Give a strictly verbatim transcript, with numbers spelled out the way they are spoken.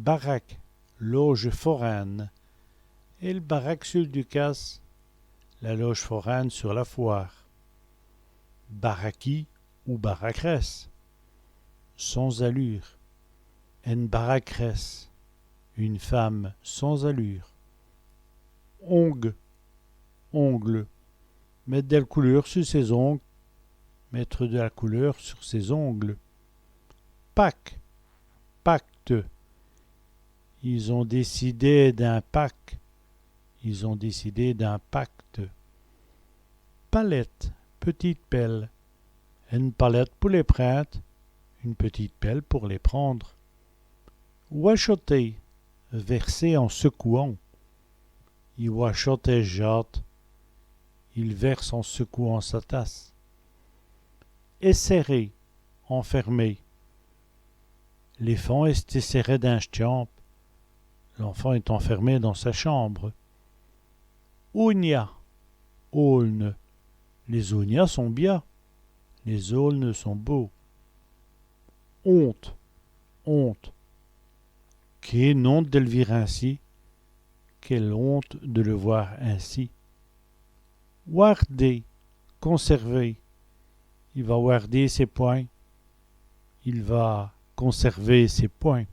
Baraque, loge foraine. El baraque sul ducasse, la loge foraine sur la foire. Barakî ou barakerèsse. Sans allure. Ène barakerèsse. Une femme sans allure. Ongue, ongle. Mète dèl couleûr su sès ongues. Mettre de la couleur sur ses ongles. Pacte, pacte. Ils ont décidé d'un pacte. Ils ont décidé d'un pacte. Palète, petite pelle. Ène palète pou lès prinde. Une petite pelle pour les prendre. Wachoter, verser en secouant. I wachote ès jate. Il verse en secouant sa tasse. Èssèré, enfermé. L'èfant èst èssèré dins s' tchambe. L'enfant est enfermé dans sa chambre. Ougna, aulne. Lès-ougnats sont bias. Les aulnes sont beaux. Onte, honte. Qué honte dè l' vîr insi. Quelle honte de le voir ainsi. Warder, conserver. I va warder sès pwins. Il va conserver ses points.